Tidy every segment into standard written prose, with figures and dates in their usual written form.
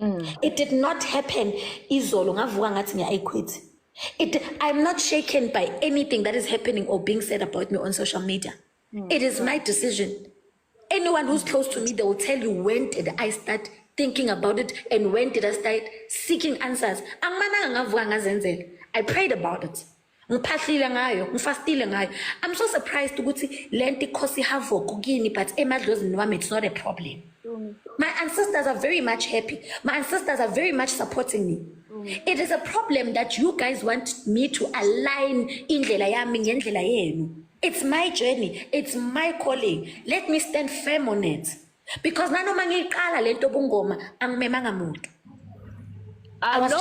It did not happen izolo ngavuka ngathi ngiyayiquit. It I'm not shaken by anything that is happening or being said about me on social media. It is my decision. Anyone who's close to me, they will tell you, when did I start thinking about it and when did I start seeking answers? Angimananga ngavuka ngazenzela. I prayed about it. Ngiphahlile ngayo, ngifastile ngayo. I'm so surprised ukuthi lento i-cause havoc kini, but emadlozini wami it's not a problem. My ancestors are very much happy. My ancestors are very much supporting me. It is a problem that you guys want me to align indlela yami ngendlela yenu. It's my journey. It's my calling. Let me stand firm on it. Because nanoma ngiyiqala lento bungoma, angimemanga muntu. Ah no,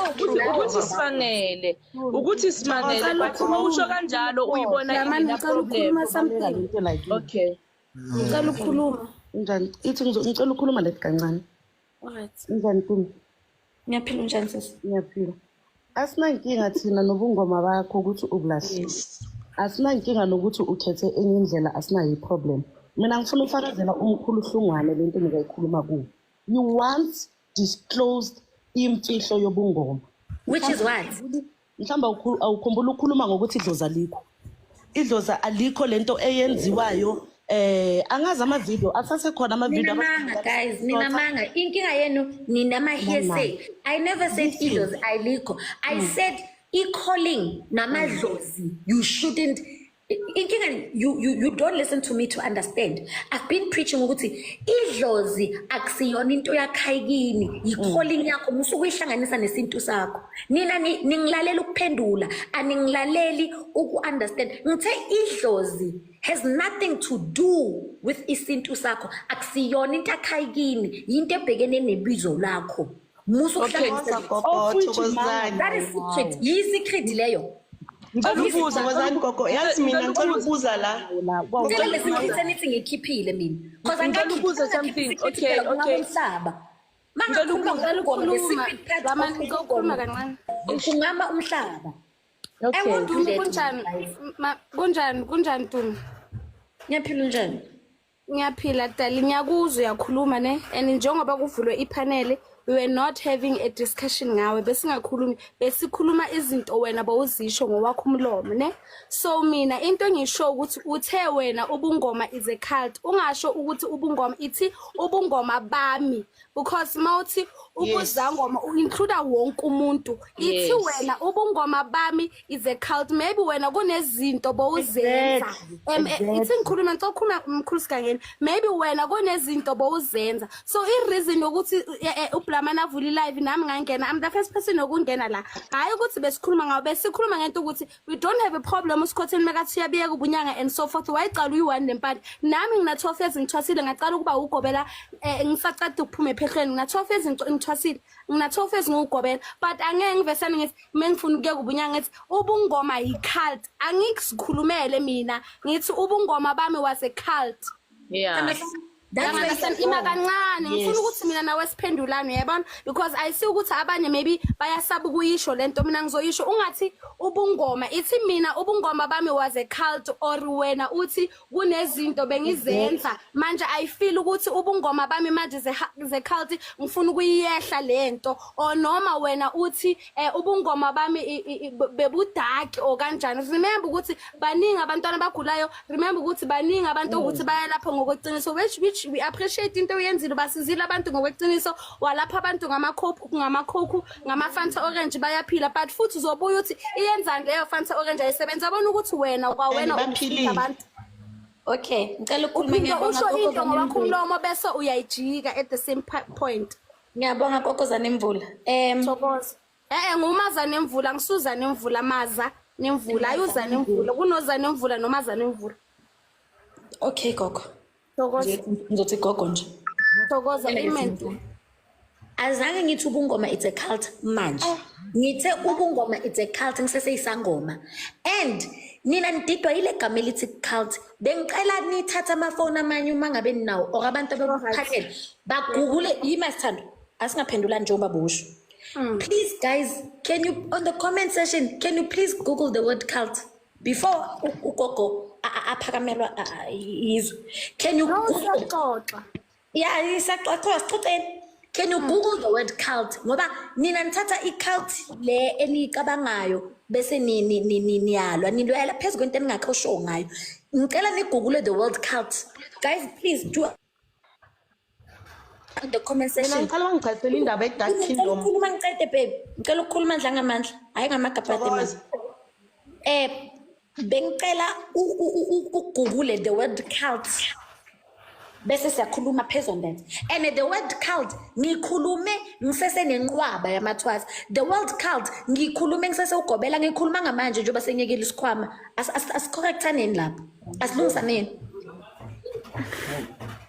ukuthi sifanele, but uma usho kanjalo uyibona Lamani, ingena ngicela problem. ukukhuluma something. Okay. Ngicela ukukhuluma. Njani? Ithi ngicela ukukhuluma lethi kancane. Alright. Njani, Tumi? Ngiyaphila, unjani, sisi? Ngiyaphila. Asinankinga thina nobungoma bakho ukuthi ubulahlile. Asinankinga nokuthi ukhethe enye indlela, asinayo i-problem. Mina ngifuna ukufakazela umkhulu Hlungwane lento engikayikhuluma kuwo. You once disclosed imfihlo yobungoma. Which is what? Mhlawumbe awukhumbula ukukhuluma ngokuthi idlozi alikho. Idlozi alikho, lento eyenziwayo, angazi, ama-video asasekhona, ama-video. Ninamanga, guys, ninamanga. Inkinga yenu ninama hearsay. I never said idlozi alikho. I said i-calling namadlozi. You shouldn't, inkinga you don't listen to me to understand. I've been preaching ukuthi idlozi akusiyona into yakhayikini, i-calling yakho musuke uyihlanganisa nesintu sakho. Nina ningilalela ukuphendula, aningilaleli uku-understand. Ngithe idlozi has nothing to do with isintu sakho, akusiyona into akhayikini, yinto ebhekene nebizo lakho. Musu ukuhlanganisa. Gogo, thokozani. That is secret, yi-secret leyo. Ngicela ukubuza. Thokozani, gogo. Yazi mina ngicela ukubuza la. Ngicela le secret enithi ngikhiphile mina, 'cause Ngicela ukubuza something. Okay. Umhlaba. Ngicela ukubuza. Ngicela ukukhuluma. Lamani, ngicela ukukhuluma kancane. Kungama umhlaba. I won't do Tumi, that. kunjani? Kunjani, kunjani, Tumi? Ngiyaphila, unjani? Ngiyaphila, dali. Ngiyakuzwa uyakhuluma, ne, and njengoba kuvulwe i-panel, we were not having a discussion ngawe, besingakhulumi, besikhuluma izinto wena bowuzisho ngowakho umlomo, ne. So mina into engisho ukuthi uthe wena ubungoma is a cult. Ungasho ukuthi ubungoma, ithi ubungoma bami, because mawuthi ubuzangoma u-include wonke umuntu. Ithi wena ubungoma bami is a cult, maybe wena kunezinto bowuzenza. Ithi ngikhuluma, ngicela ukukhuluma, mkhulu Sigangeni. Maybe wena kunezinto bowuzenza, so i-reason yokuthi uBlamana avule i-live, nami ngangena, I'm the first person yokungena la. Hhayi ukuthi besikhuluma ngawo, besikhuluma ngento ukuthi we don't have a problem. Usikhotheni mekathi uyabiyeka ubunyanga and so forth, wayicala uyi-one nempande. Nami ngina 12 years ngithwasile, ngacala ukuba ugobela, ngisaceda ukuphuma ephehlweni. Ngina 12 years ngithwasile, ngina 12 years ngiwugobela, but angeke ngivesane ngithi mengifuna ukuyeka ubunyanga ngithi ubungoma yi-cult. Angikusikhulumele mina ngithi ubungoma bami was a cult. That's where Understand? you're Ima wrong. kancane, ngifuna ukuthi mina nawe siphendulane, uyabona, because I see ukuthi abanye maybe bayasaba ukuyisho lento, mina ngizoyisho. Ungathi ubungoma, ithi mina ubungoma bami was a cult, or wena uthi kunezinto bengizenza, manje I feel ukuthi ubungoma bami manje ze cult, ngifuna ukuyiyehla lento, or noma wena uthi ubungoma bami bebudaki or kanjani. Remember ukuthi baningi abantwana abagulayo, remember ukuthi baningi abantu ukuthi bayalapha ngokweqiniso, which we appreciate into oyenzile, basizile abantu ngokweqiniso, walapha abantu ngamakhophu, ngamakhokhu, ngama-Fanta orange, bayaphila. But futhi uzobuya uthi iyenzani leyo Fanta orange? Ayisebenzi. Yabona ukuthi wena kwawena And usiza baphilile. abantu. Okay, ngicela ukukhuluma. Uphinde Ngiyabonga, usho Gogo into ngowakho Zanemvula. umlomo bese uyayijika at the same point. Ngiyabonga, Gogo Zanemvula. Thokoza. Ngumaza nemvula, ngisuza nemvula, maza nemvula, ayuza nemvula, kunoza nemvula nomaza nemvula. Okay, gogo. Thokoza. Ngizothi gogo nje. Thokoza, amen. Azange ngithi ubungoma it's a cult manje. Ngithe ubungoma it's a cult ngiseseyisangoma. And nina nididwa yile gama elithi cult. Bengicela nithathe amafoni amanye uma ngabe ninawo or abantu abaphathele bagugule yima, sithando. Asingaphendulani njengoba busho. Please, guys, can you, on the comment section, can you please google the word cult before ugogo aphakamelwa izwe? Can you No, google? siyaxoxa. Yeah, isaxoxa, sixoxeni. Can you Google the word cult? Ngoba nina nithatha i-cult le eniyicabangayo bese niyalwa, nilwela phezu kwento eningakho sure ngayo. Ngicela ni-google the word cult. Guys, please do in the comment Mina section. ngicela bangichazisele indaba ye-Dark Ngicela Kingdom. ukukhuluma ngiqede, babe. Ngicela ukukhuluma ndlangamandla, hayi ngamagabhade manje. Thokoza. Bengicela u-google the word cult bese siyakhuluma phezu on that. And the word cult ngikhulume ngisesenenqwaba yamathwasa. The word cult ngikhulume ngisesewugobela, ngikhuluma ngamanje njengoba senyekile isikhwama. Asicorrectaneni lapho, asilungisaneni,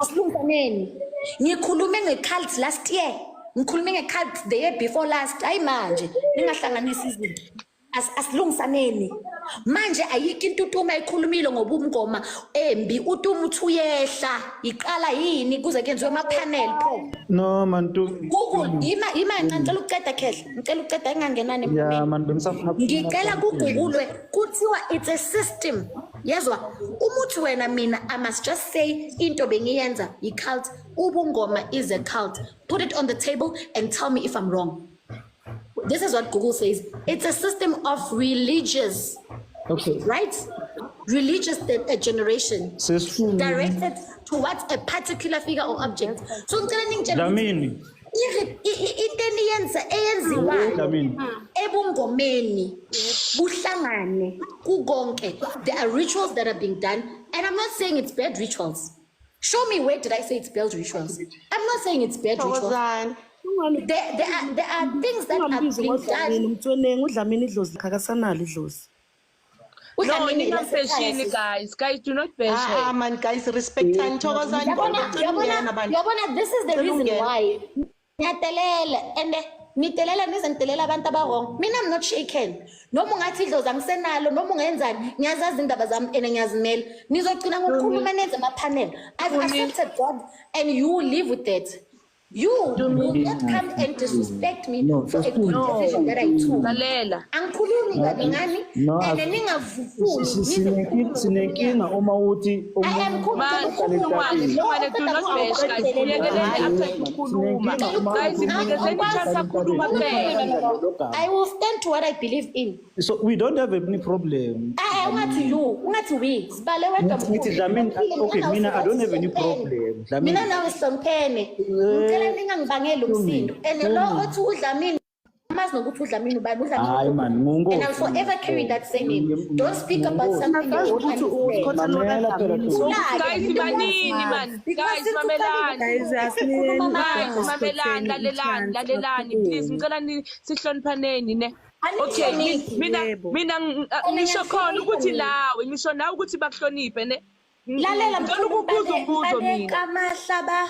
asilungisaneni. Ngikhulume nge-cult last year, ngikhulume nge-cult the year before last. Hayi, manje ningahlanganisi izinto. Asilungisaneni manje. Ayikho into uTuma ayikhulumile ngobungoma embi. UTuma uthi uyehla, iqala yini kuze kuyenziwe ama-panel pho? No man, tu Google, ima, ima, ngicela ukuqeda, khehla, ngicela ukuqeda, engangenani Ya emphumeni. man, bengisafuna. Ngicela ku-google-we, kuthiwa it's a system, yezwa umuthi wena. Mina I must just say into bengiyenza i-cult. Ubungoma is a cult. Put it on the table and tell me if I'm wrong. This is what Google says: it's a system of religious, right, religious generation Sesifuni. directed towards a particular figure or object. So ngicela ningitshele ukuthi Dlamini. into eniyenza, eyenziwayo Dlamini. ebungomeni buhlangane kukonke. There are rituals that are being done, and I'm not saying it's bad rituals. Show me where did I say it's bad rituals. I'm not saying it's bad rituals. Thokozani. There are things that are Ungambizi being ngoDlamini done. umtsweneng. UDlamini idlozi lakhe, akasanalo idlozi. No, UDlamini ningambheshini, guys. Guys, do not bash Ah, ah her. man, guys, respectani. Thokozani. Yabona, Ngicela ukungena, yabona, bantu. yabona, this is the Ngicela reason ukungena. why niyatelela and nitelela, nize nitelela abantu aba-wrong. Mina, I'm not shaken. Noma ungathi idlozi angisenalo, noma ungenzani, ngiyazazi indaba zami and ngiyazimela. Nizogcina ngokukhuluma nenze ama-panel. I've accepted God and you will live with that. You will not come and disrespect me No, for a good No. decision that I took. Lalela. Angikhulumi kabi ngani No, and ningavufuni nize nikhulume. Sinenkinga uma uthi I am cool. Man, Hlongwane, Hlongwane, do not bash, guys. Muyekeleni after ukukhuluma. Guys, mnikezeni chance akhuluma kuphela. I will stand to what I believe in. So we don't have any problem. Ah, ungathi you, ungathi we. Sibale wedwa. Ngithi Dlamini, okay, mina I don't have any problem. Dlamini. Mina nawe sihloniphene. Ngicela ningangibangeli umsindo. And lo othi uDlamini, amazi nokuthi uDlamini ubani, uDlamini. Hayi man, ngunkosi. And I'll forever carry that surname. Don't speak about something you Asazi don't ukuthi understand. ukhotheni Mamela phela wakaDlamini. tu. Guys, manini man. Guys, mamelani. Guys, asinikeni Guys, ugogo mamelani, Skhotheni lalelani, i-chance lalelani. Please, ngicela ni sihloniphaneni ne. Okay, Anihloniphi. mina Yebo. mina ngisho khona ukuthi nawe, ngisho nawe ukuthi bakuhloniphe ne. Lalela. Ngicela ukubuza umbuzo Mpande mina. kamahlaba,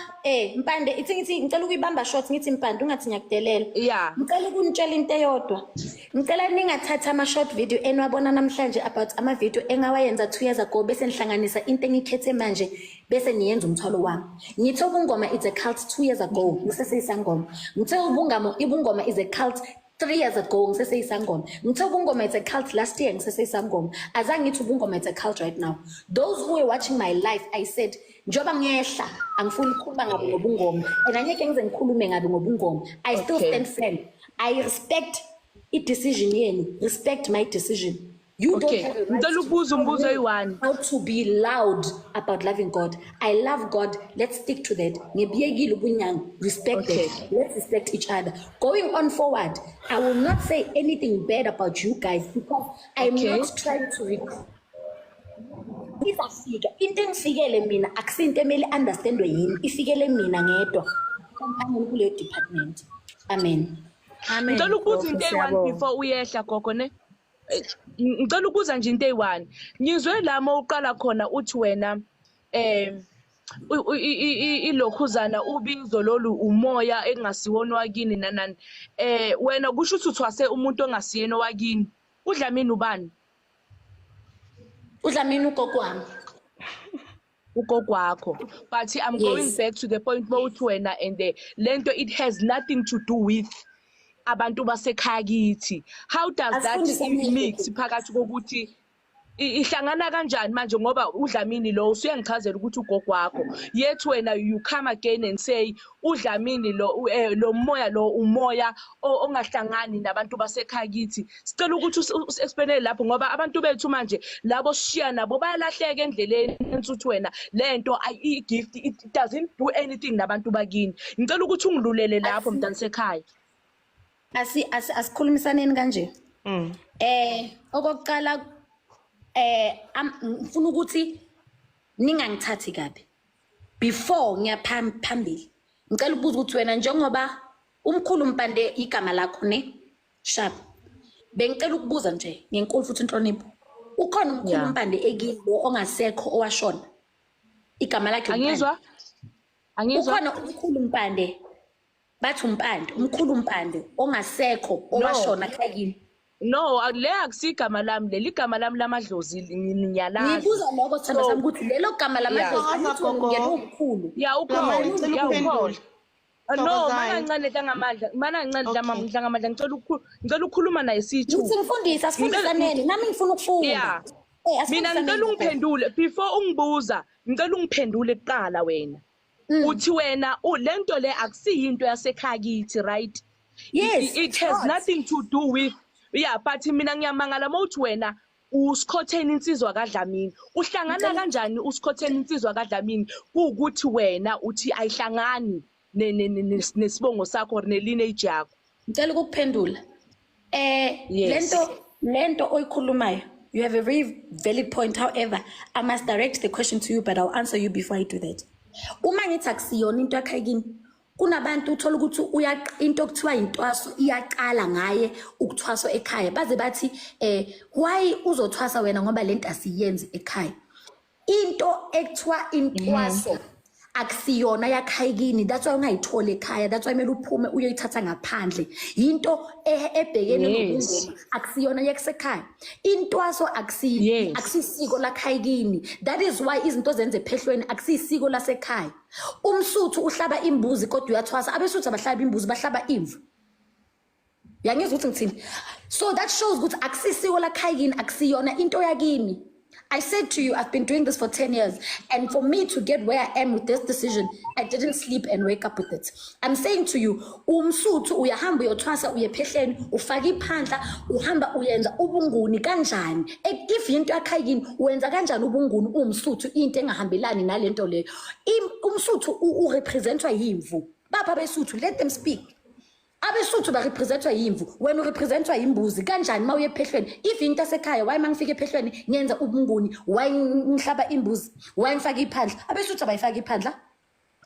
Mpande, ithi ngithi ngicela ukuyibamba short, ngithi Mpande, ungathi ngiyakudelela. Ngicela ukunitshela into eyodwa. Ngicela ningathatha ama short video eniwabona namhlanje about ama video engawayenza 2 years ago bese nihlanganisa into engikhethe manje bese niyenza umthwalo wami. Ngithe ubungoma it's a cult 2 years ago, ngiseseyisangoma. Ngithe ubungoma is a cult 3 years ago, ngiseseyisangoma. Ngithe ubungoma it's a cult last year, ngiseseyisangoma. Azange ngithi ubungoma it's a cult right now. Those who were watching my life, I said njengoba ngehla angifuni ukukhuluma ngabe ngobungoma and angeke ngize ngikhulume ngabe ngobungoma. I still stand firm. I respect i-decision yenu, respect my decision. You don't Okay, have a right ngicela to ukubuza tell umbuzo me oyi-one. how to be loud about loving God. I love God. Let's stick to that. Ngibiyekile ubunyanga. Respect that. Let's respect each other. Going on forward, I will not say anything bad about you guys because I'm not trying to recruit. Izafika into engifikele mina, akusinto emele understandwe yini, ifikele mina ngedwa companion kuleyo department. Amen. Amen. Ngicela ukubuza Gogo, into eyi-one siyabonga. before uyehla, gogo ne. Ngicela ukubuza nje into eyi-one. Ngizwe la uma uqala khona uthi wena ilokhuzana ubizo lolu umoya engasiwona wakini nanani. Wena kusho ukuthi uthwase umuntu ongasiyena owakini. UDlamini ubani? UDlamini ugogo wami. Ugogo wakho. But I'm going back to the point mawuthi wena and lento it has nothing to do with abantu basekhaya kithi. How does that Asifundise amehlo. mix phakathi kokuthi Ihlangana kanjani manje ngoba uDlamini lo usuyangichazela ukuthi ugogo wakho, yet wena you come again and say uDlamini lo, lo moya lo umoya ongahlangani nabantu basekhaya kithi. Sicela ukuthi usi-explainele lapho, ngoba abantu bethu manje labo sishiya nabo bayalahleka endleleni ensuthi wena lento i-gift it doesn't do anything nabantu bakini. Ngicela ukuthi ungilulele lapho, mntanisekhaya. Asikhulumisaneni kanje. Okokuqala, ngifuna ukuthi ningangithathi kabi. Before ngiya phambili, ngicela ukubuza ukuthi wena njengoba umkhulu Mpande igama lakho ne sharp. Bengicela ukubuza nje ngenkulu futhi inhlonipho. Ukhona umkhulu Mpande ekini lo ongasekho owashona? Igama lakhe uMpande. Angizwa, angizwa. Ukhona umkhulu Mpande, bathi uMpande, umkhulu Mpande ongasekho owashona khayini? No, le akusigama lami, leli igama lami lamadlozi ngiyalazi. Ngibuza lokho, sithanda sami, ukuthi lelo gama lamadlozi Thokoza, angithi wena gogo. ungena umkhulu. Ya, ukhona. Mama, ngicela Ya, ukuphendula. ukhona. No, Thokozani. mana kancane, Dlangamandla, mana kancane. Okay. Dlangamandla, ngicela ukukhuluma naye siyi-two. Ngithi ngifundise, asifundisaneni, nami ngifuna ukufunda. Yeah. Mina Asifundisaneni, ngicela gogo. ungiphendule before ungibuza, ngicela ungiphendule kuqala wena. Uthi wena lento le akusiyinto yasekhaya kithi, right? Yes, It it's has not. nothing to do with, yeah, but mina ngiyamangala mawuthi wena uSikhotheni insizwa kaDlamini. Uhlangana kanjani uSikhotheni insizwa kaDlamini kuwukuthi wena uthi ayihlangani nesibongo sakho or ne-lineage yakho? Ngicela ukukuphendula. Yes. Lento oyikhulumayo, you have a very valid point. However, I must direct the question to you, but I'll answer you before I do that. Uma ngithi akusiyona into yakhe kini, kunabantu uthola ukuthi uya into okuthiwa intwaso iyaqala ngaye ukuthwaswa ekhaya, baze bathi why uzothwasa wena ngoba lento asiyenzi ekhaya. Into ekuthiwa intwaso akusiyona yakhaya kini, that's why ungayitholi ekhaya, that's why kumele uphume uyoyithatha ngaphandle. Into ebhekene nobungoma akusiyona yakusekhaya. Intwaso akusisiko lakhaya kini, that is why izinto zenze ephehlweni akusisiko lasekhaya. Umsuthu uhlaba imbuzi kodwa uyathwasa. Abesuthu abahlaba imbuzi, bahlaba imvu. Yangizwa ukuthi ngithini? So that shows ukuthi akusisiko lakhaya kini, akusiyona into yakini. I said to you, I've been doing this for 10 years. And for me to get where I am with this decision, I didn't sleep and wake up with it. I'm saying to you, umsuthu uyahamba uyothwasa, uye ephehleni, ufaka iphandla, uhamba uyenza ubunguni kanjani? If into yakhaya kini, wenza kanjani ubunguni umsuthu, into engahambelani nalento leyo? Umsuthu urepresentwa yimvu. Bapha besuthu, let them speak. Abesuthu barepresentwa yimvu, wena urepresentwa yimbuzi kanjani uma uye ephehlweni? If into yasekhaya, why uma ngifika ephehlweni ngenza ubunguni? Why ngihlaba imbuzi? Why ngifake iphandla? Abesuthu abayifaki iphandla,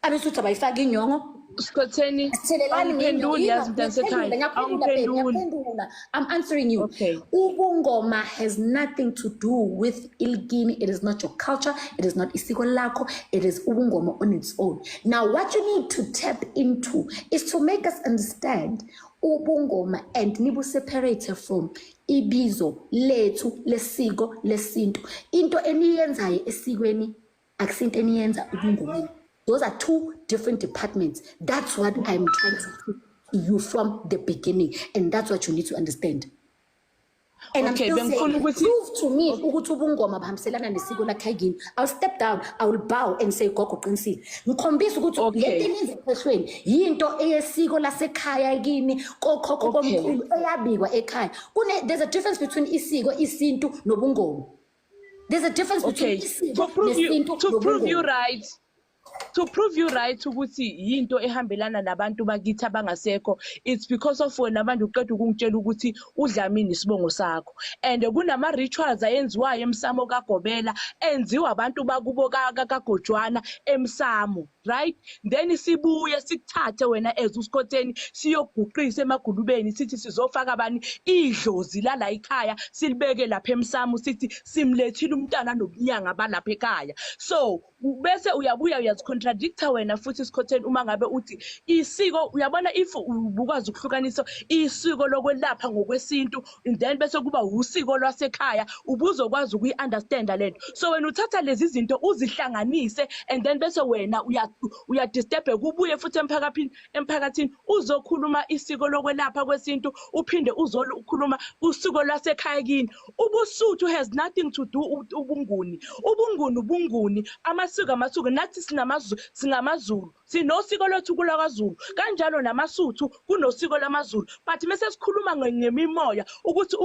abesuthu abayifaki inyongo. Sikhotheni, Sithelelani ngenyongo. awungiphenduli yazi, mntanisekhaya. Ngiyaphendula, babe, Awungiphenduli. ngiyaphendula. I'm answering you. Okay. Ubungoma has nothing to do with ilkini. It is not your culture. It is not isiko lakho. It is ubungoma on its own. Now, what you need to tap into is to make us understand ubungoma and nibu separate from ibizo lethu lesiko lesintu. Into eniyenzayo esikweni akusinto eniyenza ubungomeni. Those are two different departments. That's what I'm trying to put to you from the beginning, and that's what you need to understand. And I'm Okay, still bengifuna saying, prove to me ukuthi ubungoma buhambiselana nesiko lakhaya kini. I'll step down, I will bow and say gogo qinisile. Ngikhombisa ukuthi lento eniyenza ephehlweni yinto eyesiko lasekhaya kini, kokhokho komkhulu eyabikwa ekhaya. There's a difference between isiko, isintu nobungoma. There's a difference between isiko To prove you, nesintu to prove you nobungoma. right. To prove you right ukuthi yinto ehambelana nabantu bakithi abangasekho, it's because of wena manje uqeda ukungitshela ukuthi uDlamini isibongo sakho, and kunama rituals ayenziwayo emsamo kaGobela, enziwa abantu bakubo kaGojwana emsamo, right? Then sibuye sikuthathe wena as uSikhotheni, siyoguqisa emagulubeni, sithi sizofaka bani idlozi lala ekhaya, silibeke lapha emsamo, sithi simlethile umntana nobunyanga balapha ekhaya. So Bese uyabuya uyazicontradicta wena futhi Sikhotheni, uma ngabe uthi isiko, uyabona, if ubukwazi ukuhlukanisa isiko lokwelapha ngokwesintu and then bese kuba usiko lwasekhaya, ubuzokwazi ukuyi-understanda lento. So wena uthatha lezi zinto uzihlanganise and then bese wena uyadisturbeka, ubuye futhi emphakathini uzokhuluma isiko lokwelapha kwesintu, uphinde uzokhuluma usiko lwasekhaya kini. Ubusuthu has nothing to do ubunguni. Ubunguni ubunguni, amasiko amasiko. Nathi singamaZulu, sinosiko lwethu kulakwaZulu, kanjalo namaSuthu kunosiko lamaZulu. But mase sikhuluma ngemimoya ukuthi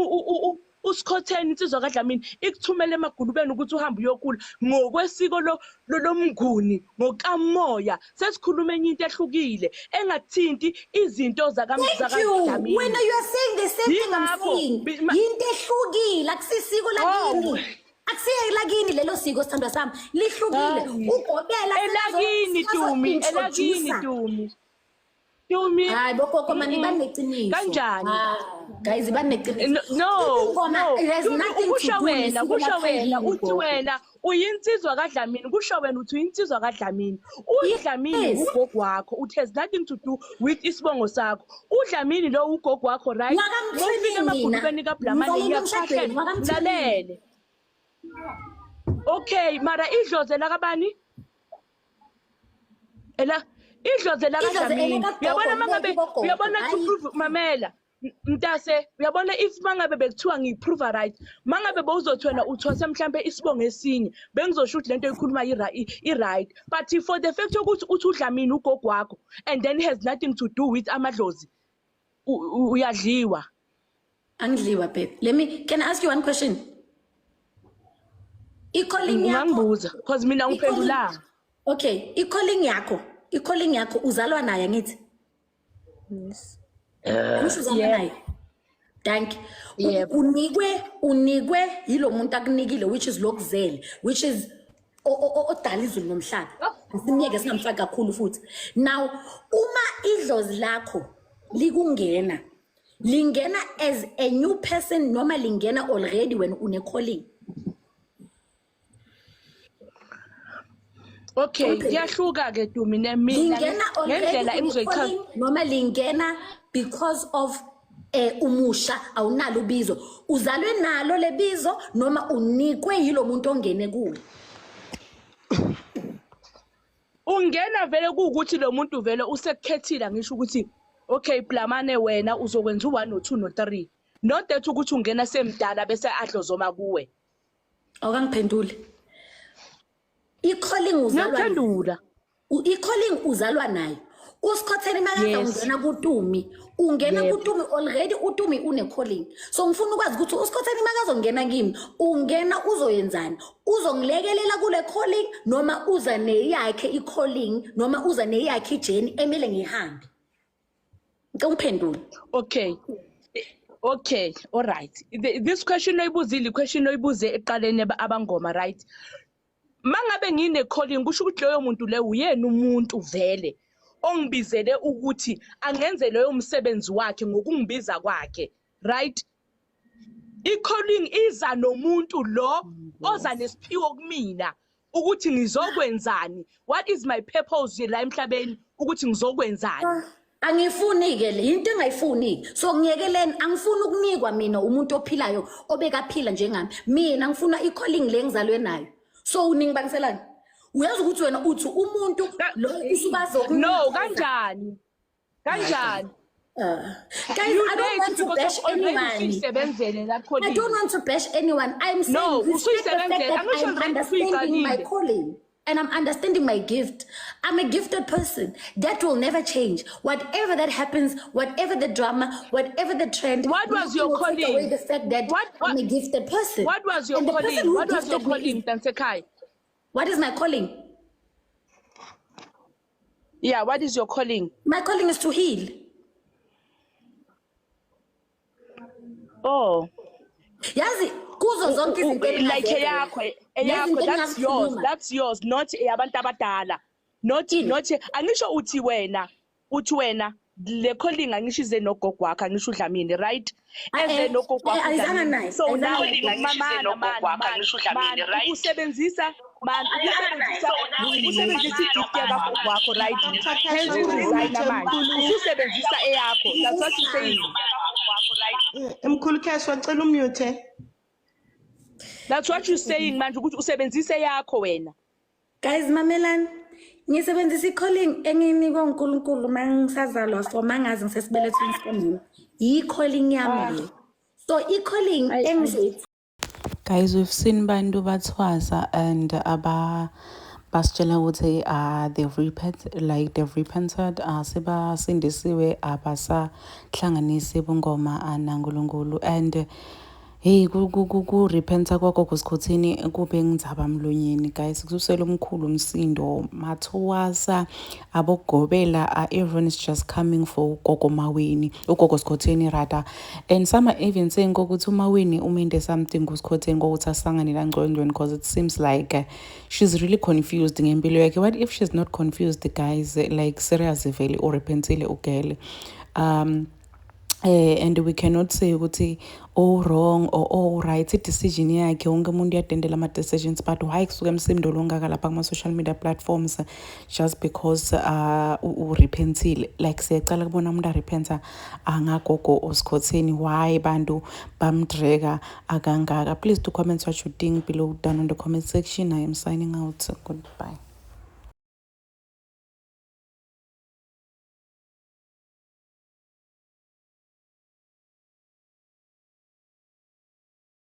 uSikhotheni, insizwa kaDlamini, ikuthumele emagulubeni ukuthi uhambe uyokula ngokwesiko lomnguni, ngokamoya, sesikhuluma enye into ehlukile engathinti izinto Thank you. zakaDlamini. Wena, you are saying the same thing I'm Yingakho, saying. Yinto ehlukile, akusisiko Oh. lakini. Akusiye lakini lelo siko, sithandwa sami. Lihlukile. Hayi. Ugobela Elakini, Tumi, elakini, Tumi, Tumi. Hayi bokoko mani, baneqiniso. Kanjani? Ah, guys, baneqiniso. No, Ubungoma no. has Tumi, nothing to kusho do wena, nesiko kusho wena, lakhayini, uthi gogo. wena uyinsizwa kaDlamini, kusho wena uthi uyinsizwa kaDlamini. UDlamini ugogo wakho, uthi has nothing to do with isibongo sakho. UDlamini lo ugogo wakho, right? WakaMthweni Mawufika mina. emagulubeni kaBlamane Ngizalelwe emshadweni, ngiyakuphahlela. wakaMthweni. Mlalele. Okay, mara idlozi lakabani? Ela idlozi Idlozi lakaDlamini. elikagogo, Uyabona mangabe lekubogogo. uyabona to Hayi. prove, mamela. Mntase, uyabona, if mangabe bekuthiwa ngiyiprove right, mangabe bowuzothi wena uthwase mhlambe isibongo esinye, bengizosho ukuthi lento oyikhuluma i-right. But for the fact yokuthi uthi uDlamini ugogo wakho and then has nothing to do with amadlozi, uyadliwa. Angidliwa, babe. Let me can I ask you one question? I-calling yakho Ungangibuza because mina ngiphendulanga. Okay, i-calling yakho uzalwa naye, angithi? Yes. Angisho uzalwa Yebo. naye. Thank you. Yebo. Unikwe yilo muntu akunikile, which is lokuzele, which is odala izulu nomhlaba. Asimyeke, singamfaki kakhulu futhi. Now, uma idlozi lakho likungena, lingena as a new person noma lingena already when une calling? Okay, Okay. kuyahluka ke, Tumi, ne mina Lingena already ngendlela une engizoyichaza. calling noma lingena because of umusha, awunalo ubizo, uzalwe nalo lebizo, noma unikwe yilo muntu ongene kuwe? Ungena vele kuwukuthi lo muntu vele usekukhethile, ngisho ukuthi okay Blamane, wena uzokwenza u1 no2 no3, not that ukuthi ungena semdala bese adlozoma kuwe. Awukangiphenduli. I-calling uzalwa nayo. Ngiyakuphendula. I-calling uzalwa nayo. Usikhotheni makaza ungena kuTumi, ungena kuTumi already uTumi une-calling. So ngifuna ukwazi ukuthi uSikhotheni makazongena kimi, ungena uzoyenzani? Uzongilekelela kule calling noma uza neyakhe i-calling noma uza neyakhe i-journey emele ngihambe? Ngicela ungiphendule. Okay, all right. This question oyibuzile, question oyibuze ekuqaleni abangoma, right? Mangabe ngine calling, kusho ukuthi loyo muntu leyo uyena umuntu vele ongibizele ukuthi angenze loyo msebenzi wakhe ngokungibiza kwakhe, right? I-calling iza nomuntu lo oza nesiphiwo kumina ukuthi ngizokwenzani, what is my purpose la emhlabeni, ukuthi ngizokwenzani. Angifuni-ke le into engayifuni, so ngiyekeleni. Angifuni ukunikwa mina umuntu ophilayo obekaphila njengami. Mina ngifuna i-calling le ngizalwe nayo. So ningibangiselani? Uyazi ukuthi wena uthi umuntu lo usuka No, kanjani, kanjani? Guys, You I don't late want to because bash of already anyone. usuyisebenzele la I calling. don't want to bash anyone. I'm saying No, respect the fact usuyisebenzele. that Angisho I'm vele understanding my usuyiqalile. calling and I'm understanding my gift. I'm a gifted person. That will never change. Whatever that happens, whatever the drama, whatever the trend, What was nothing your will take away calling? the fact that I'm a gifted person. What was your And the person calling? who What was your gifted me calling, Mntasekhaya? What is my calling? Yeah, what is your calling? My calling is to heal. Oh. Yazi, kuzo zonke izinto Like engingazenza, eyakho, lezi eyakho, zinto that's yours. engingazikhuluma. That's yours, not eyabantu abadala. Not Ini? not angisho uthi wena, uthi wena le calling angisho ize nogogo wakho, angisho uDlamini, right? Ah, Eze nogogo wakho ayizanga uDlamini. naye, So ayizanga now naye. mamana mana mana, usebenzisa Man, ubusebenzisa ubusebenzisa i-gift yakagogo wakho, right? Dr. Cash, Hence ngicela uresigna umute manje. mkhulu. Ususebenzisa eyakho. That's what you're saying. Mkhulu Cash, wacela umute. That's what you're saying manje ukuthi usebenzise eyakho wena. Guys, mamelani. Ngisebenzisa i-calling engiyinikwe uNkulunkulu uma ngisazalwa, so mangazi ngisesibelethweni sikamama. Yi-calling yami le. So i-calling engizoyi Guys, we've seen bantu bathwasa and aba basitshela ukuthi they've repent, like they've repented, sebasindisiwe, abasahlanganisi bungoma naNkulunkulu. And hey, ku-repenta kwagogo Skhotheni kube ngidzaba mlonyeni, guys. Kususela omkhulu umsindo, mathwasa, abogobela, everyone is just coming for ugogo Maweni, ugogo Skhotheni rather. And some are even saying ukuthi uMaweni umente something kuSkhotheni kokuthi asangane la ngcondweni, because it seems like she's really confused ngempilo yakhe. What if she's not confused, guys? Like, serious, vele urepentile ugele, and we cannot say ukuthi oh wrong or oh right, i-decision yakhe. Wonke umuntu uyadendela ama-decisions, but why kusuke emsindo longaka lapha kuma-social media platforms just because urepentile? Like, siyacala kubona umuntu arepenta angagogo osikhotheni. Why bantu bamdraga akangaka? Please do comment what you think below down in the comment section. I am signing out. Goodbye.